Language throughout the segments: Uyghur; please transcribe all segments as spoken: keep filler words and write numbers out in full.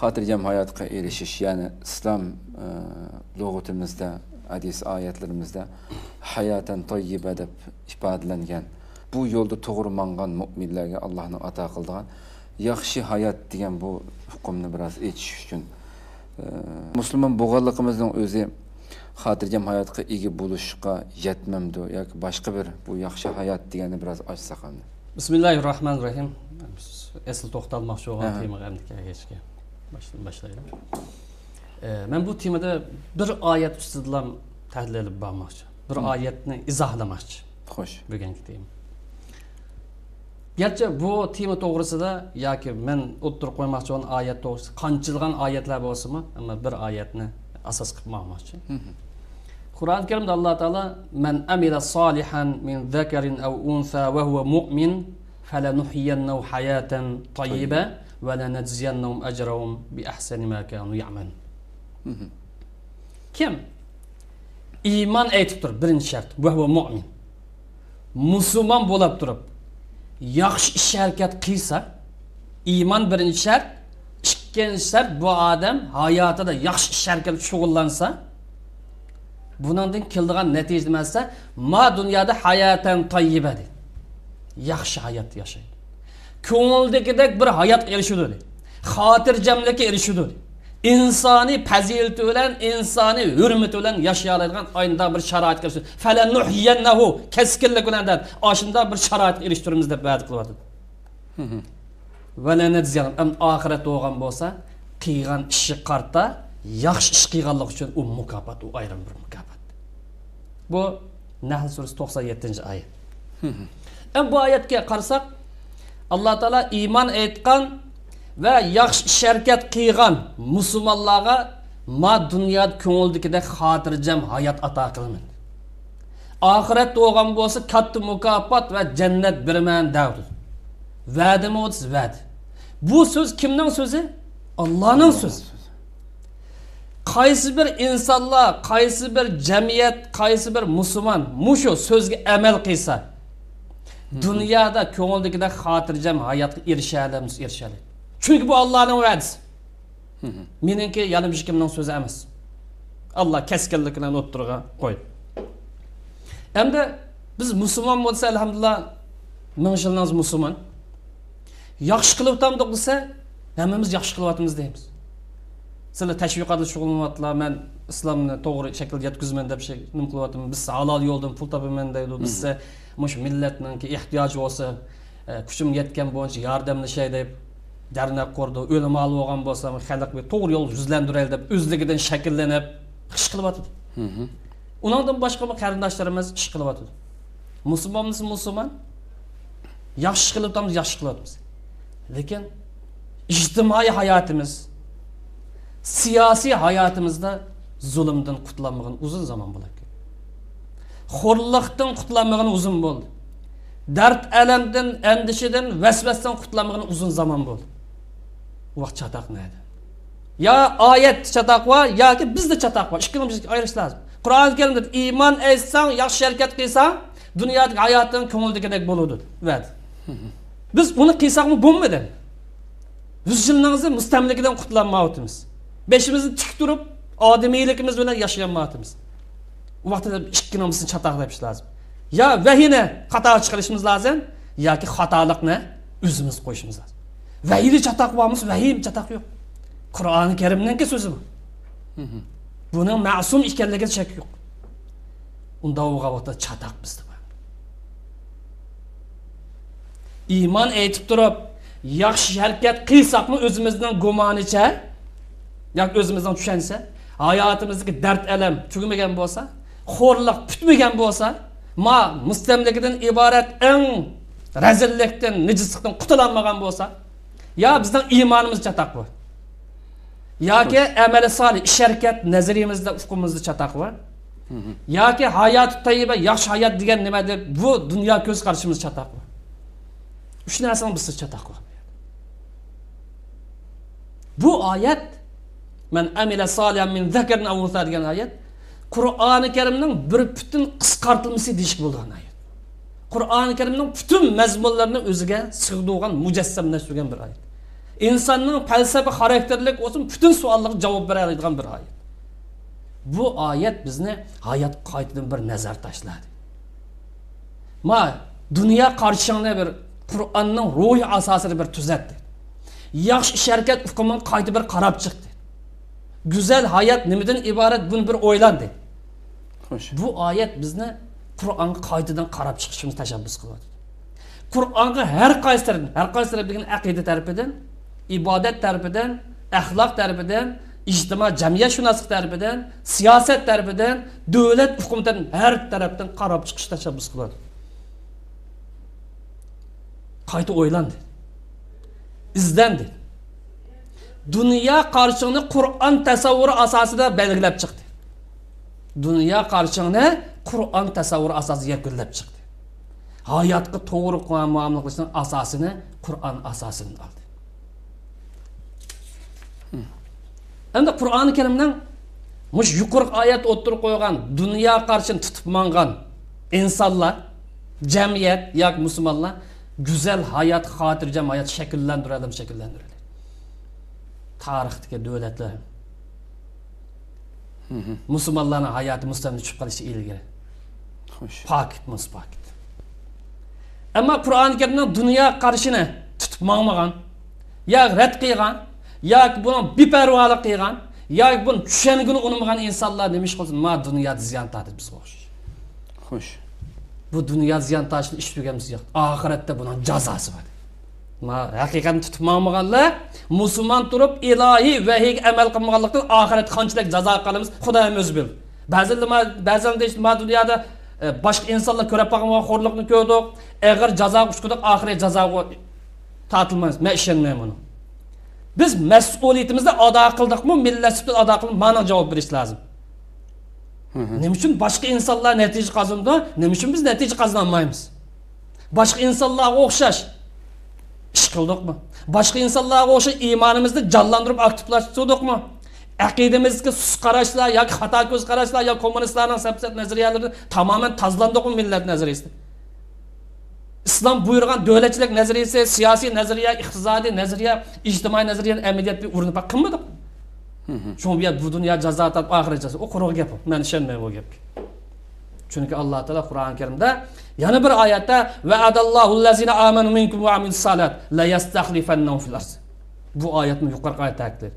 خاتىرجەم ھاياتقا ئېرىشىش، يەنى ئىسلام، ئە، لۇغىتىمىزدە، ھەدىس ئايەتلىرىمىزدە ھاياتەن تەييىبە دەپ ئىپادىلەنگەن، بۇ يولدا توغرا ماڭغان مۆمىنلەرگە ئاللاھنىڭ ئاتا قىلىدىغان ياخشى ھايات دېگەن بۇ ئۇقۇمنى بىراز ئېچىش ئۈچۈن، ئە، مۇسۇلمان بولغانلىقىمىزنىڭ ئۆزى خاتىرجەم ھاياتقا ئىگە بولۇشقا يەتمەمدۇ ياكى باشقا بىر بۇ ياخشى ھايات دېگەننى بىراز ئاچساق ئەمدى. بىسمىللاھىررەھمانىررەھىم. ئەسلى توختالماقچى بولغان ئەھە. تېمىغا ئەمدى كەلگەچكە باشتىن باشلايلى. ئە، مەن بۇ تېمىدا بىر ئايەت ئۈستىدىلا تەھلىل ئېلىپ بارماقچى. بىر مم. ئايەتنى ئىزاھلىماقچى. خوش. بۈگۈنكى تېما. گەرچە بۇ تېما توغرىسىدا ياكى مەن ئوتتۇرىغا قويماقچى بولغان ئايەت توغرىسىدا قانچىلىغان ئايەتلەر بولسىمۇ، ئەمما بىر ئايەتنى ئاساس قىلىپ ماڭماقچى. مم. قۇرئان كەرىمدە ئاللا تائالا، مەن ئەمىلە سالىھەن مىن زەكەرىن ئەۋ ئۇنسا ۋە ھۇۋە مۇئمىن فەلەنۇھيىيەننەھۇ ھاياتەن تەييىبە ۋە لەنەجزىيەننەھۇم ئەجرەھۇم بىئەھسەنى ما كانۇ يەئمەلۇن. مم. كىم ئىمان ئېيتىپ تۇرۇپ، بىرىنچى شەرت، ۋە ھۇۋە مۇئمىن، مۇسۇلمان بولاپ تۇرۇپ، ياخشى ئىش ھەرىكەت قىلسا، ئىمان بىرىنچى شەرت، ئىككىنچى شەرت، بۇ ئادەم ھاياتىدا ياخشى ئىش ھەرىكەت شۇغۇللانسا، بۇنىڭدىن كېلىدىغان نەتىجە نېمە دېسە، ما دۇنيادا ھاياتەن تەييىبە دېدى. ياخشى ھايات ياشايدۇ. كۆڭۈلدىكىدەك بىر ھاياتقا ئېرىشىدۇ دېدى. خاتىرجەملىككە ئېرىشىدۇ دېدى. ئىنسانىي پەزىلىتى بىلەن، ئىنسانىي ھۆرمىتى بىلەن ياشىيالايدىغان ئاينداق بىر شارائىتقا ئېرىشىدۇ. فەلەنۇھيىيەننەھۇ، كەسكىنلىك بىلەن دەپ، ئاشۇنداق بىر شارائىتقا ئېرىشتۈرىمىز دەپ ۋەدە قىلىۋاتىدۇ. ۋەلەنەجزىيەننەھۇم، ئەمدى ئاخىرەت بولغان بولسا، قىلغان ئىشىغا قارىتا ياخشى ئىش قىلغانلىقى ئۈچۈن ئۇ مۇكاپات، ئۇ ئايرىم بىر مۇكاپات. بۇ نەھل سۈرىسى توقسان يەتتىنچى ئايەت. ئەمدى بۇ ئايەتكە قارىساق، ئاللا تائالا ئىمان ئېيتقان ۋە ياخشى ئىش ھەرىكەت قىلغان مۇسۇلمانلارغا ما دۇنيادا كۆڭۈلدىكىدەك خاتىرجەم ھايات ئاتا قىلىمەن. ئاخىرەت بولغان بولسا كاتتا مۇكاپات ۋە جەننەت بېرىمەن دەۋاتىدۇ. ۋەدىمۇ دېسە ۋەدە. بۇ سۆز كىمنىڭ سۆزى؟ ئاللانىڭ سۆزى. قايسى بىر ئىنسانلار، قايسى بىر جەمئىيەت، قايسى بىر مۇسۇلمان مۇشۇ سۆزگە ئەمەل قىلسا، دۇنيادا كۆڭۈلدىكىدەك خاتىرجەم ھاياتقا ئېرىشەلەمسە ئېرىشەلەيدۇ. چۈنكى بۇ ئاللانىڭ ۋەدىسى. مېنىڭكى يەنە ھېچكىمنىڭ سۆزى ئەمەس. ئاللا كەسكىنلىك بىلەن ئوتتۇرىغا قويدى. ئەمدى بىز مۇسۇلمان بولسا، ئەلھەمدۇلىللا، مىڭ يىلنىڭ مۇسۇلمان. ياخشى قىلىۋاتامدۇق دېسە، ھەممىمىز ياخشى قىلىۋاتىمىز دەيمىز. سىلەر تەشۋىقاتتا شۇغۇللىنىۋاتىلا، مەن ئىسلامنى توغرا شەكىلدە يەتكۈزىمەن دەپ شەي-، نېمە قىلىۋاتىمەن. بىز ھالال يولدىن پۇل تاپىمەن دەيدۇ. بىز مۇشۇ مىللەتنىڭكى ئېھتىياجى بولسا، ئە، كۈچۈم يەتكەن بويىچە ياردەملىشەي دەپ دەرنەك قۇردى. ئۆلىمالار بولغان بولسا، خەلقنى توغرا يولغا يۈزلەندۈرەيلى دەپ ئۆزلۈكىدىن شەكىللىنىپ ئىش قىلىۋاتىدۇ. ئۇنىڭدىن باشقىمۇ قېرىنداشلىرىمىز ئىش قىلىۋاتىدۇ. مۇسۇلمانمىسا مۇسۇلمان، ياخشى قىلىۋاتامىز، ياخشى قىلىۋاتىمىز. لېكىن ئىجتىمائىي ھاياتىمىز، سىياسىي ھاياتىمىزدا زۇلۇمدىن قۇتۇلالمىغىنى ئۇزۇن زامان بولىدىكەن. خورلۇقتىن قۇتۇلالمىغىنى ئۇزۇن بولدى. دەرد ئەلەمدىن، ئەندىشىدىن، ۋەسۋەسىدىن قۇتۇلالمىغىنى ئۇزۇن زامان بولدى. ئۇ ۋاقىت چاتاق نەدە؟ يا ئايەتتە چاتاق بار، ياكى بىزدە چاتاق بار. ئىككىنى بىز ئايرىش لازىم. قۇرئان كەرىمدە ئىمان ئېيتساڭ، ياخشى ھەرىكەت قىلساڭ، دۇنيادىكى ھاياتىڭ كۆڭۈلدىكىدەك بولىدۇ، دەدى. بىز ئۇنى قىلساقمۇ بولمىدى. يۈز يىلنىڭ مۇستەملىكىدىن قۇتۇلالمايۋاتىمىز. بېشىمىزنى تىك تۇرۇپ، ئادىمىيلىكىمىز بىلەن ياشىيالمايۋاتىمىز. ئۇ ۋاقىتتا ئىككىنىمىزنى چاتاقلاپ ئىش لازىم. يا ۋەھىينى خاتا چىقىرىشىمىز لازىم، ياكى خاتالىقنى ئۆزىمىز قويۇشىمىز لازىم. ۋەھىيدە چاتاق بارمىسا، ۋەھىيدە چاتاق يوق. قۇرئانى كەرىمنىڭكى سۆزى بۇ. بۇنىڭ مەسۇم ئىكەنلىكىدە شەك يوق. ئۇنداق بولغان ۋاقىتتا چاتاق بىزدە بار. ئىمان ئېيتىپ تۇرۇپ، ياخشى ھەرىكەت قىلساقمۇ ئۆزىمىزنىڭ گۇمانىچە ياكى ئۆزىمىزنىڭ چۈشەنچىسى، ھاياتىمىزدىكى دەرد ئەلەم تۈگىمىگەن بولسا، خورلۇق پۈتمىگەن بولسا، ما مۇستەملىكىدىن ئىبارەت ئەڭ رەزىللىكتىن، نىجىسلىقتىن قۇتۇلالمىغان بولسا، يا بىزنىڭ ئىمانىمىز چاتاق بۇ. ياكى ئەمەلى سالىھ، ئىش ھەرىكەت نەزەرىيىمىزدە، ئۇقۇمىمىزدا چاتاق بار. ياكى ھاياتى تەييىبە، ياخشى ھايات دېگەن نېمە دەپ، بۇ دۇنيا كۆز قارىشىمىز چاتاق بار. ئۈچ نەرسىنىڭ بىرسى چاتاق بار. بۇ ئايەت، مەن ئەمىلە سالىھەن مىن زەكەرىن ئەۋ ئۇنسا دېگەن ئايەت، قۇرئانى كەرىمنىڭ بىر پۈتۈن قىسقارتىلمىسى دېيىشكە بولىدىغان ئايەت. قۇرئانى كەرىمنىڭ پۈتۈن مەزمۇنلىرىنى ئۆزىگە سىغدۇرغان، مۇجەسسەملەشتۈرگەن بىر ئايەت. ئىنساننىڭ پەلسەپە خاراكتېرلىك بولسۇن، پۈتۈن سوئاللارغا جاۋاب بېرەلەيدىغان بىر ئايەت. بۇ ئايەت بىزنى ھاياتقا قايتىدىن بىر نەزەر تاشلادى. ما، دۇنيا قارىشىڭنى بىر قۇرئاننىڭ روھىي ئاساسىدا بىر تۈزەتتى. ياخشى ئىش ھەرىكەت ئۇقۇمىغا قايتا بىر قاراپ چىقتى. گۈزەل ھايات نېمىدىن ئىبارەت، بۇنى بىر ئويلاندى. خوش. بۇ ئايەت بىزنى قۇرئانغا قايتىدىن قاراپ چىقىشىمىزنى تەشەببۇس قىلىۋاتىدۇ. قۇرئانغا ھەر قايسى تەرەپتىن، ھەر قايسى تەرەپ دېگەن ئەقىدە تەرىپىدىن، ئىبادەت تەرىپىدىن، ئەخلاق تەرىپىدىن، ئىجتىمائىي جەمئىيەتشۇناسلىق تەرىپىدىن، سىياسەت تەرىپىدىن، دۆلەت ئۇقۇمى تەرىپىدىن، ھەر تەرەپتىن قاراپ چىقىش تەشەببۇس قىلىۋاتىدۇ. قايتا ئويلاندى. ئىزدەندى. دۇنيا قارىشىڭنى قۇرئان تەسەۋۋۇرى ئاساسىدا بەلگىلەپ چىقتى. دۇنيا قارىشىڭنى قۇرئان تەسەۋۋۇرى ئاساسىدا يەكۈنلەپ چىقتى. ھاياتقا توغرا مۇئامىلە قىلىشنىڭ ئاساسىنى قۇرئان ئاساسىدىن ئالدى. ئەمدى قۇرئانى كەرىمنىڭ مۇشۇ يۇقىرىقى ئايەت ئوتتۇرىغا قويغان دۇنيا قارىشىنى تۇتۇپ ماڭغان ئىنسانلار، جەمئىيەت ياكى مۇسۇلمانلار گۈزەل ھايات، خاتىرجەم ھايات شەكىللەندۈرەلەمدۇ؟ شەكىللەندۈرەلەيدۇ. تارىختىكى دۆلەتلەر مۇسۇلمانلارنىڭ ھاياتى مۇستەملىكە چۈشۈپ قېلىشى ئىلگىرى خوش. پاكىت، مۇز پاكىت. ئەمما قۇرئانى كەرىمنىڭ دۇنيا قارىشىنى تۇتۇپ ماڭمىغان، يا رەت قىلغان، ياكى بۇنىڭ بىپەرۋالىق قىلغان، ياكى بۇنى چۈشەنگىنى ئۇنىمىغان ئىنسانلار نېمە ئىش قىلسۇن؟ ما دۇنيادا زىيان تارتىدۇ بىزگە ئوخشاش. خوش. بۇ دۇنيا زىيان تارتىشتىن ئىش تۈگەمسىز يوق. ئاخىرەتتە بۇنىڭ جازاسى بار. ما ھەقىقەتنى تۇتۇپ ماڭمىغانلار، مۇسۇلمان تۇرۇپ ئىلاھىي ۋەھىيگە ئەمەل قىلمىغانلىقتىن ئاخىرەتتە قانچىلىك جازا قالىمىز، خۇدايىم ئۆزى بىلىدۇ. بەزىلەر ما، بەزىلەر دەيدۇ، ما دۇنيادا، ئە، باشقا ئىنسانلار كۆرۈپ باقمىغان خورلۇقنى كۆردۇق، ئېغىر جازاغا ئۇچرىدۇق، ئاخىرى جازاغا تارتىلمايمىز. مەن ئىشەنمەيمەن بۇنىڭغا. بىز مەسئۇلىيىتىمىزنى ئادا قىلدۇقمۇ، مىللەت سۈپىتىدە ئادا قىلدۇق، مانا جاۋاب بېرىش لازىم. نېمە ئۈچۈن باشقا ئىنسانلار نەتىجە قازىنىدۇ، نېمە ئۈچۈن بىز نەتىجە قازىنالمايمىز؟ باشقا ئىنسانلارغا ئوخشاش ئىش قىلدۇقمۇ؟ باشقا ئىنسانلارغا ئوخشاش ئىمانىمىزنى جانلاندۇرۇپ ئاكتىپلاشتۇردۇقمۇ؟ ئەقىدىمىزدىكى سۇس قاراشلار ياكى خاتا كۆز قاراشلار ياكى كوممۇنىستلارنىڭ سەپسەت نەزەرىيەلىرىدىن تامامەن تازىلاندۇقمۇ مىللەت نەزەرىيىسىدە؟ ئىسلام بۇيرۇغان دۆلەتچىلىك نەزەرىيىسى، سىياسىي نەزەرىيە، ئىقتىسادىي نەزەرىيە، ئىجتىمائىي نەزەرىيەنى ئەمەلىيەتتە ئۇرۇنۇپ قىلمىدۇق. شۇڭا بۇ يەر، بۇ دۇنيا جازا تارتىپ ئاخىرەت جازا. ئۇ قۇرۇق گەپ ئۇ. مەن ئىشەنمەيمەن بۇ گەپكە. چۈنكى ئاللا تائالا قۇرئان كەرىمدە يەنە بىر ئايەتتە، «ۋەئەدەللاھۇللەزىنە ئامەنۇ مىنكۇم ۋەئەمىلۇسسالىھات لەيەستەخلىفەننەھۇم فىل ئەرز.» بۇ ئايەتمۇ يۇقىرىقى ئايەت تەكىتلىدى.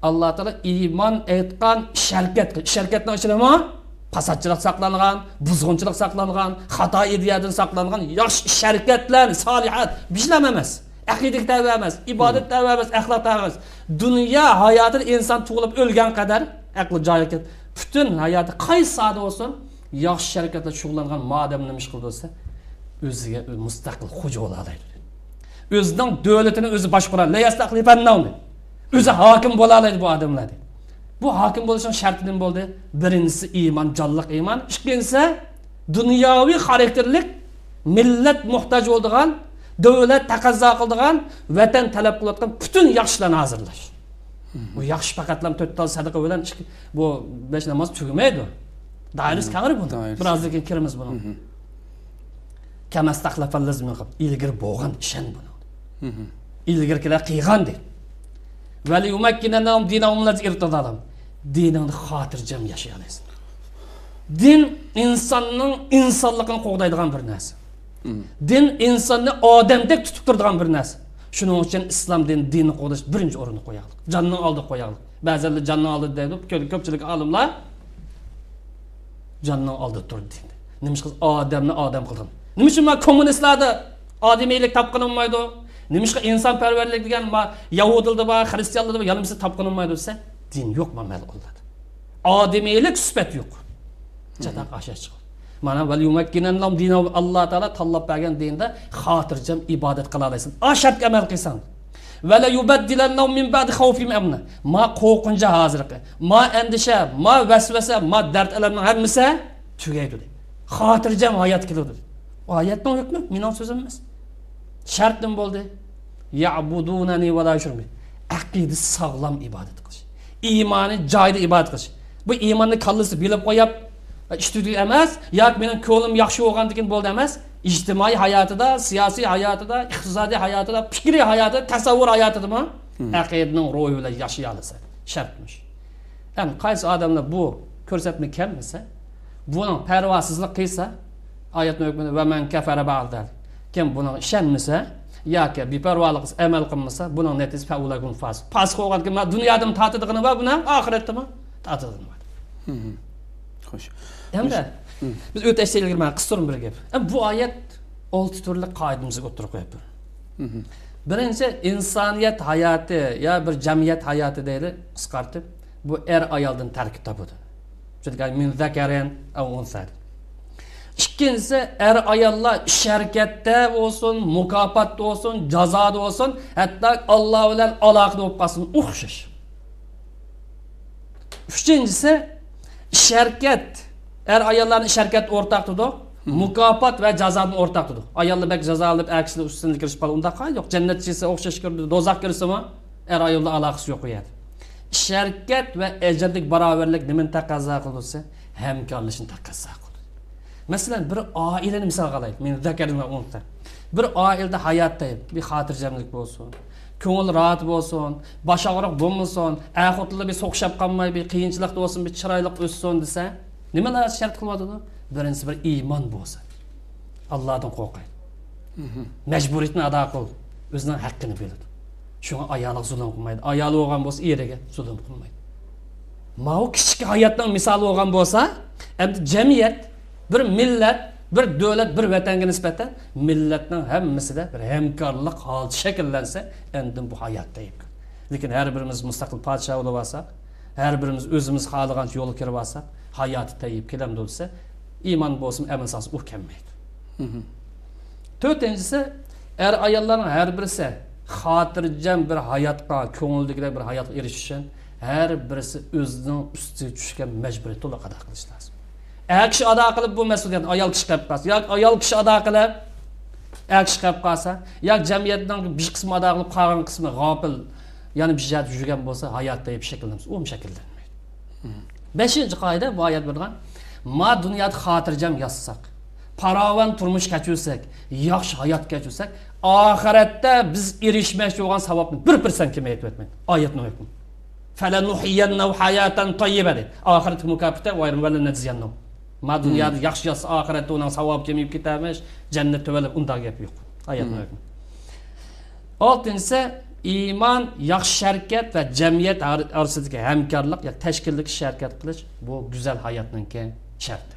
ئاللا تائالا ئىمان ئېيتقان ئىش ھەرىكەت، ئىش ھەرىكەتنىڭ ئىچىدىمۇ پاساتچىلىق ساقلانغان، بۇزغۇنچىلىق ساقلانغان، خاتا ئىدىيەدىن ساقلانغان ياخشى ئىش ھەرىكەتلەر، سالىھات، بىر ئىشلار ئەمەس. ئەقىدىگە تەۋە ئەمەس، ئىبادەت تەۋە ئەمەس، ئەخلاق تەۋە ئەمەس. دۇنيا ھاياتىدا ئىنسان تۇغۇلۇپ ئۆلگەن قەدەر ئەقلى جايىغا كېلىپ، پۈتۈن ھاياتى قايسى ساھەدە بولسۇن، ياخشى ھەرىكەتلەر شۇغۇللانغان ما ئادەم نېمە ئىش قىلىدۇ دېسە، ئۆزىگە مۇستەقىل خوجا بولالايدۇ. ئۆزىنىڭ دۆلىتىنى ئۆزى باشقۇرا، لەيەستەخلىفەننەھۇم. ئۆزى ھاكىم بولالايدۇ بۇ ئادەملەر. بۇ ھاكىم بولۇشنىڭ شەرتى نېمە بولدى؟ بىرىنچىسى ئىمان، جانلىق ئىمان. ئىككىنچىسى دۇنياۋى خاراكتېرلىك، مىللەت موھتاج بولىدىغان، دۆلەت تەقەززا قىلىدىغان، ۋەتەن تەلەپ قىلىۋاتقان پۈتۈن ياخشى ئىشلارنى ھازىرلاش. بۇ ياخشى پەقەتلا تۆت تال سەدىقە بىلەن ئىككى، بۇ بەش ناماز تۈگىمەيدۇ. دائىرىسى كەڭرى بۇنىڭ. دائىرىسى. بىرازدىن كېيىن كىرىمىز بۇنىڭ. كەمەستەخلەفەللەزىنە مىن قەبل. ئىلگىرى بولغان ئىشەن بۇنىڭ. ئىلگىرىكىلەر قىلغان دېدى. ۋەليۇمەككىنەننەھۇم دىنەھۇم لەزى ئىرتەزەلەھۇم. دىنىڭدا خاتىرجەم ياشىيالايسەن. دىن ئىنساننىڭ ئىنسانلىقىنى قوغدايدىغان بىر نەرسە. دىن ئىنساننى ئادەمدەك تۇتۇپ تۇرىدىغان بىر نەرسە. شۇنىڭ ئۈچۈن ئىسلام دىنى دىننى قوغداش بىرىنچى ئورۇندا قويايلىق. جاننىڭ ئالدىدا قويايلىق. بەزىلەر جاننىڭ ئالدىدا دەيدۇ، كۆپ-، كۆپچىلىك ئالىملار جاننىڭ ئالدىدا تۇرىدۇ دېدى. نېمىشقا؟ ئادەمنى ئادەم قىلغان. نېمە ئۈچۈن مانا كوممۇنىستلاردا ئادىمىيلىك تاپقىلى بولمايدۇ؟ نېمىشقا ئىنسانپەرۋەرلىك دېگەن ما يەھۇدىيلاردا بار، خرىستىيانلاردا بار، يەنە بىزدە تاپقىلى بولمايدۇ دېسە، دىن يوق ما مەلئۇنلاردا. ئادىمىيلىك سۈپەت يوق. چاتاق ئاشۇ چىقىدۇ. مانا، ۋەليۇمەككىنەننەھۇم دىنەھۇم، ئاللا تائالا تاللاپ بەرگەن دىندا خاتىرجەم ئىبادەت قىلالايسەن. ئاشۇ شەرتكە ئەمەل قىلساڭ. ۋەلەيۇبەددىلەننەھۇم مىن بەئدى خەۋفىھىم ئەمنە. ما قورقۇنچى ھازىرقى، ما ئەندىشە، ما ۋەسۋەسە، ما دەرد ئەلەمنىڭ ھەممىسى تۈگەيدۇ دېدى. خاتىرجەم ھايات كېلىدۇ دېدى. ئايەتنىڭ ھۆكمى، مېنىڭ سۆزۈم ئەمەس. شەرت نېمە بولدى؟ يەئبۇدۇنەنى ۋەلا يۇشرىكۇن بى. ئەقىدىسى ساغلام ئىبادەت قىلىش. ئىمانى جايىدا ئىبادەت قىلىش. بۇ ئىماننى كاللىسى بىلىپ قويۇپ، ئىش تۈگۈل ئەمەس، ياكى مېنىڭ كۆڭلۈم ياخشى بولغاندىكىن بولدى ئەمەس. ئىجتىمائىي ھاياتىدا، سىياسىي ھاياتىدا، ئىقتىسادىي ھاياتىدا، پىكرىي ھاياتىدا، تەسەۋۋۇر ھاياتىدىمۇ ئەقىدىنىڭ روھى بىلەن ياشىيالىسا، شەرتمىش. ئەمدى قايسى ئادەملەر بۇ كۆرسەتمە كەلمىسە، بۇنىڭ پەرۋاسىزلىق قىلسا، ئايەتنىڭ ھۆكمىدە، «ۋە مەن كەفەرە بەئدە» دەل. كىم بۇنىڭغا ئىشەنمىسە ياكى بىپەرۋالىق قىلسا، ئەمەل قىلمىسا، بۇنىڭ نەتىجىسى فەئۇلەيكۇم فاسىق. پاسىق بولغاندىكىن، مانا دۇنيادىمۇ تارتىدىغىنى بار بۇنىڭ، ئاخىرەتتىمۇ تارتىدىغىنى بار. خوش. ھەمدە بىز ئۆتەشتە ئىلگىرى مەن قىستۇرۇم بىر گەپ. ئەم، بۇ ئايەت ئالتە تۈرلۈك قائىدىمىزنى ئوتتۇرىغا قويۇپ بېرىدۇ. بىرىنچى، ئىنسانىيەت ھاياتى يا بىر جەمئىيەت ھاياتى دەيلى، قىسقارتىپ، بۇ ئەر ئايالدىن تەركىب تاپىدۇ. چۈنكى مىن زەكەرىن ئەۋ ئۇنسا. ئىككىنچىسى، ئەر ئاياللار ئىش ھەرىكەتتە بولسۇن، مۇكاپاتتا بولسۇن، جازادا بولسۇن، ھەتتا ئاللا بىلەن ئالاقىدە بولۇپ قالسۇن، ئوخشاش. ئۈچىنچىسى، ئىش ھەرىكەت. ئەر ئاياللارنى ئىش ھەرىكەتتە ئورتاق تۇتىدۇ. مۇكاپات ۋە جازادىن ئورتاق تۇتىدۇ. ئاياللار بەك جازالىنىپ، ئەر كىشىلەر ئۈستىدىن كىرىشىپ قالىدۇ. ئۇنداق ھال يوق. جەننەت ئىچىسى ئوخشاش كىرىدۇ، دوزاخ كىرسىمۇ ئەر ئاياللار ئالاقىسى يوق ئۇ يەردە. ئىش ھەرىكەت ۋە ئەجىردىكى باراۋەرلىك نېمىنى تەقەززا قىلىدۇ دېسە، ھەمكارلىشىشنى تەقەززا قىلىدۇ. مەسىلەن، بىر ئائىلىنى مىسالغا ئالايلى. مىن زەكەرىن ئەۋ ئۇنسا. بىر ئائىلىدە ھايات تېيىپ، بىر خاتىرجەملىك بولسۇن، كۆڭۈل راھەت بولسۇن، باش ئاغرىق بولمىسۇن، ئەر خوتۇنلار بىر سوقۇشۇپ قالماي، بىر قىيىنچىلىقتا بولسۇن، بىر چىرايلىق ئۆتسۇن دېسە، نېمىلەر شەرت قىلىۋاتىدۇ؟ بىرىنچىسى، بىر ئىمان بولسۇن. ئاللادىن قورقاي. مەجبۇرىيىتىنى ئادا قىل. ئۆزىنىڭ ھەققىنى بىلىدۇ. شۇڭا ئايالىغا زۇلۇم قىلمايدۇ. ئايالى بولغان بولسا، ئېرىگە زۇلۇم قىلمايدۇ. ماۋۇ كىچىك ھاياتنىڭ مىسالى بولغان بولسا، ئەمدى جەمئىيەت، بىر مىللەت، بىر دۆلەت، بىر ۋەتەنگە نىسبەتەن مىللەتنىڭ ھەممىسىدە بىر ھەمكارلىق ھالىتى شەكىللەنسە، ئەندىن بۇ ھايات تەييىپ. لېكىن ھەر بىرىمىز مۇستەقىل پادىشاھ بولۇپ ئالساق، ھەر بىرىمىز ئۆزىمىز خالىغانچە يولغا كىرىپ ئالساق، ھاياتى تەييىپ كېلەمدۇ دېسە، ئىمان بولسىمۇ، ئەمەل سالسا، ئۇ كەلمەيدۇ. تۆتىنچىسى، ئەر-ئاياللارنىڭ ھەر بىرسى خاتىرجەم بىر ھاياتقا، كۆڭۈلدىكىدەك بىر ھاياتقا ئېرىشىش ئۈچۈن ھەر بىرسى ئۆزىنىڭ ئۈستىگە چۈشكەن مەجبۇرىيەتنى تولۇق ئادا قىلىشى لازىم. ئەر كىشى ئادا قىلىپ بۇ مەسئۇلىيەتنى ئايال كىشى قىلىپ قالسا ياكى ئايال كىشى ئادا قىلىپ ئەر كىشى قىلىپ قالسا ياكى جەمئىيەتنىڭ بىر قىسمى ئادا قىلىپ قالغان قىسمى غاپىل، يەنە بىر جەھەتتە يۈرگەن بولسا، ھايات تەييىپ شەكىللەنمىسە، ئۇمۇ شەكىللەنمەيدۇ. بەشىنچى قائىدە، بۇ ئايەت بېرىدىغان، ما دۇنيادا خاتىرجەم ياشىساق، پاراۋان تۇرمۇش كەچۈرسەك، ياخشى ھايات كەچۈرسەك، ئاخىرەتتە بىز ئېرىشمەكچى بولغان ساۋابنى بىر پىرسەنت كېمەيتىۋەتمەيدۇ. ئايەتنىڭ ھۆكمى. فَلَنُحْيِيَنَّهُ حَيَاتًا طَيِّبَةً دەيدۇ. ئاخىرەتتە مۇكاپاتى ۋە لَنَجْزِيَنَّهُمْ. ما دۇنيادا ياخشى ياشىسا، ئاخىرەتتە ئۇنىڭ ساۋابى كېمىيىپ كېتەرمىش، جەننەت تۆۋەنلەپ، ئۇنداق گەپ يوق. ئايەتنىڭ ھۆكمى. ئالتىنچىسى، ئىمان، ياخشى ئىش ھەرىكەت ۋە جەمئىيەت ئار-، ئارىسىدىكى ھەمكارلىق ياكى تەشكىللىك ئىش ھەرىكەت قىلىش، بۇ گۈزەل ھاياتنىڭكى شەرتى.